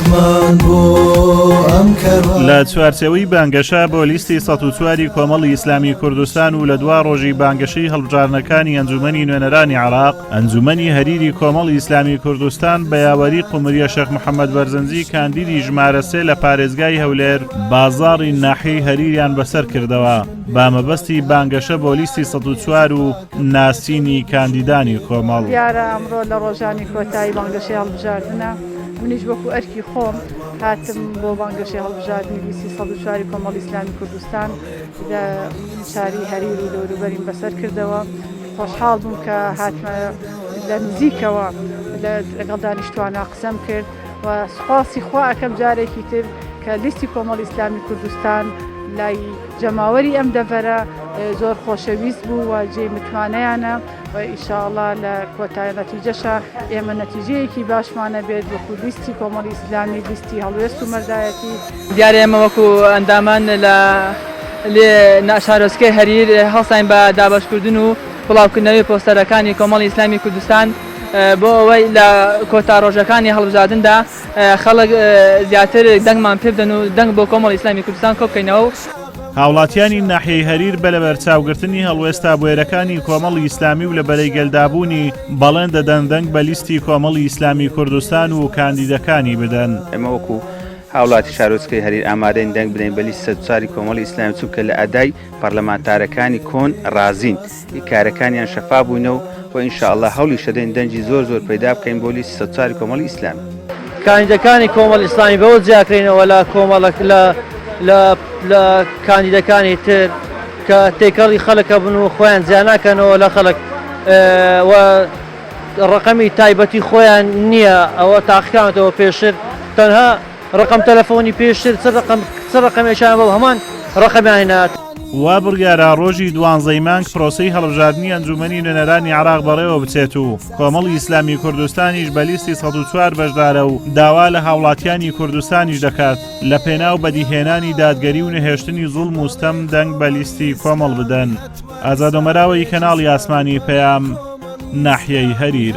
دەنگمان بۆ ئەم کەروان. لە چوارچێوەی بانگەشە بۆ لیستی 104 ی کۆمەڵی ئیسلامی کوردستان و لە دوا ڕۆژی بانگەشەی هەڵبژاردنەکانی ئەنجومەنی نوێنەرانی عێراق، ئەنجومەنی هەریری کۆمەڵی ئیسلامی کوردستان بە یاوەری قومریە شێخ محەمەد بەرزنجی کاندیدی ژمارە سێ لە پارێزگای هەولێر بازاڕی ناحیەی هەریریان بەسەر کردەوە بە مەبەستی بانگەشە بۆ لیستی 104 و ناسینی کاندیدانی کۆمەڵ. دیارە ئەمڕۆ لە ڕۆژانی کۆتایی بانگەشەی هەڵبژاردنە، منیش وەکو ئەرکی خۆم هاتم بۆ بانگەشەی هەڵبژاردنی لیستی 104 ی کۆمەڵی ئیسلامی کوردستان لە شاری هەریر و دەوروبەریم بەسەر کردەوە. خۆشحاڵ بووم کە هاتمە لە نزیکەوە لەگەڵ دانیشتوانە قسەم کرد و سوپاسی خوا ئەکەم جارێکی تر کە لیستی کۆمەڵی ئیسلامی کوردستان لای جەماوەری ئەم دەڤەرە زۆر خۆشەویست بوو و جێی متمانەیانە و ئیشاڵا لە کۆتای نەتیجەشە ئێمە نەتیجەیەکی باشمانە بێت وەکو لیستی کۆمەڵی ئیسلامی لیستی هەڵوێست و مەردایەتی. دیارە ئێمە وەکو ئەندامان لە شارۆچکەی هەریر هەڵساین بە دابەشکردن و بڵاوکردنەوەی پۆستەرەکانی کۆمەڵی ئیسلامی کوردستان بۆ ئەوەی لە کۆتا ڕۆژەکانی هەڵبژاردندا خەڵک زیاتر دەنگمان پێ بدەن و دەنگ بۆ کۆمەڵی ئیسلامی کوردستان کۆبکەینەوە و. هاوڵاتیانی ناحیەی هەریر بە لەبەرچاوگرتنی هەڵوێستە بوێرەکانی کۆمەڵی ئیسلامی و لە بەرەی گەلدابوونی، بەڵێن دەدەن دەنگ بە لیستی کۆمەڵی ئیسلامی کوردستان و کاندیدەکانی بدەن. ئێمە وەکو هاوڵاتی شارۆچکەی هەریر ئامادەین دەنگ بدەین بە لیستی 104 ی کۆمەڵی ئیسلامی چونکە لە ئەدای پەرلەمانتارەکانی کۆن ڕازین کارەکانیان شەفا بووینە و و ان شاء اللە هەوڵیش دەدەین دەنگی زۆر زۆر پەیدا بکەین بۆ لیستی 104 ی کۆمەڵی ئیسلامی. کاندیدەکانی کۆمەڵی ئیسلامی بەوە جیاکرێنەوە لە کۆمەڵە لە لە لە کاندیدەکانی تر کە تێکەڵی خەڵک ئەبن و خۆیان جیاناکەنەوە لە خەڵک و ڕەقەمی تایبەتی خۆیان نییە ئەوە تاقیکراونەتەوە پێشتر تەنها ڕەقەم تەلەفۆنی پێشتر چ ڕەقەم چ ڕەقەمێکیان بۆ هەمان ڕەقەمیان هێنا. وا بڕیارە ڕۆژی دوانزەی مانگ پرۆسەی هەڵبژاردنی ئەنجوومەنی نوێنەرانی عێراق بەڕێوە بچێت و کۆمەڵی ئیسلامی کوردستانیش بە لیستی 104 بەشدارە و داوا لە هاوڵاتیانی کوردستانیش دەکات لە پێناو بەدیهێنانی دادگەری و نەهێشتنی زوڵم و ستەم دەنگ بە لیستی کۆمەڵ بدەن. ئازاد ئۆمەراوەی کەناڵی ئاسمانی پەیام، ناحیەی هەریر.